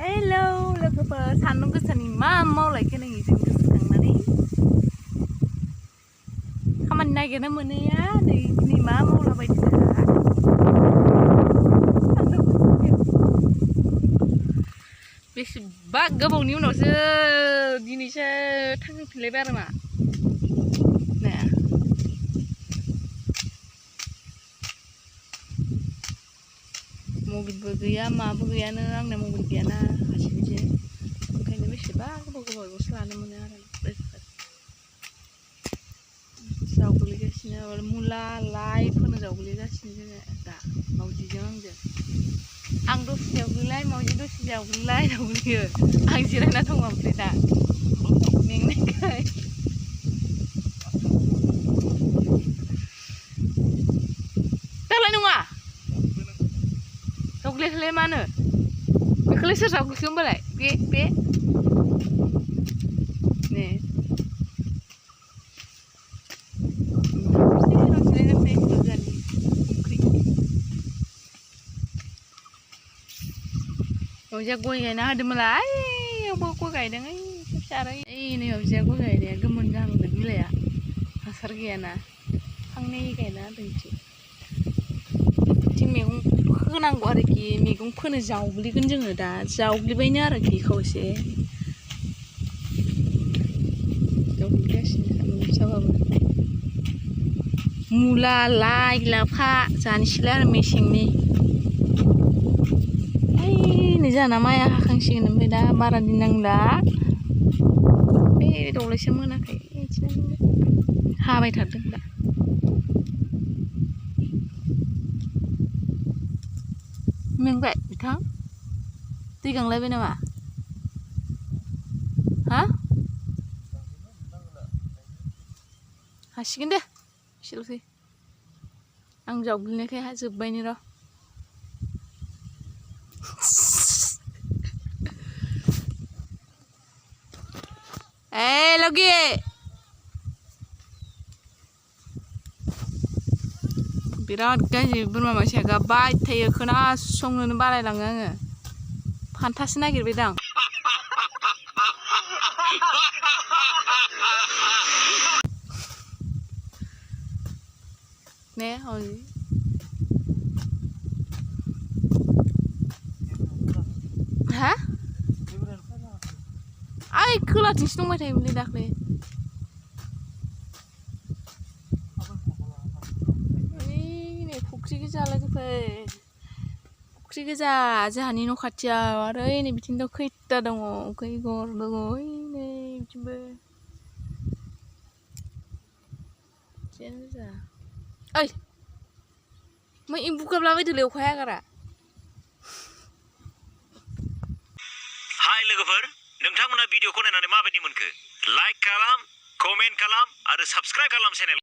Hello, logofer. Sanung gosaनि मा मावलायखो नोङो जों गोसोखांनानै खामानि नागिरनो मोनैया नै दिनै मा मावलाबायदों बेसेबा गोबावनि उनावसो दिनैसो थांफिनलायबाय आरो मा ना मबाइलबो गैया माबो गैयानो आंना मबाइल गैयाना हारसिंसो ओंखायनो बेसेबा गोबावसो लानो मोनो आरो जावग्लिगासिनो मुला लाइ फोनो जावग्लिगासिनो जोङो दा मावजिजों आंजों आं दसे जावग्लिलाय मावजि दसे जावग्लिलाय जावग्लियो आं जिरायना दङ ओमफ्राय दा मेंनायखाय दालाय नङा जावग्लियाखैलाय मानो बेखौलाय सोर जावग्लिखो होमबालाय बे ने मावजिया गय गायना होदोंमोनलाय आयौबो गय गायदों ओइ फिसा नै मावजिया गय गायनाया गोमोन जाहांदों बिलाइआ हासार गैयाना फांनै गायना होदों बिथिं मैगं फोनांगौ आरोखि मैगं फोनो जावग्लिगोन जोङो दा जावग्लिबायनो आरोखि खावसे जावग्लिगासिनो सान्दुं गोसाबाबो मुला लाइ लाफा जानोसैलाय आरो मेसेंनि नै जाना माइआ हाखांसिगोन ओमफ्राय दा बारा दिन नांला बे दौलैसो मोनाखै बिदिनो हाबाय थादों दा मेंबाय बिथां दै गांलायबाय नामा हा हासिगोन दे एसेल'सै आं जावग्लिनायखाय जोब्बायनो र' लगे बिराद गाज्रि बोरमा मानसिया गाबबाय थायो खोनासंनोनो बालायलाङो आङो फान्थासो नागिरबायदां ने हा आइ खोलाथिंसो दंबाय थायोमोनलै दाख्लै फुख्रि गोजालाय फुख्रि गोजा जोंहानि न' खाथियाव आरो नै बिथिंथ' खैथा दङ खैगर दङ नै बिथिंबो बिदियानो गोजा ओइ मा एम्बु गाबलाबायदोंलै अखा हागारा हाय लोगोफोर नोंथांमोना भिडिअखौ नायनानै माबायदि मोनखो लाइक खालाम कमेन्ट खालाम आरो साबस्क्राइब खालाम चेनेल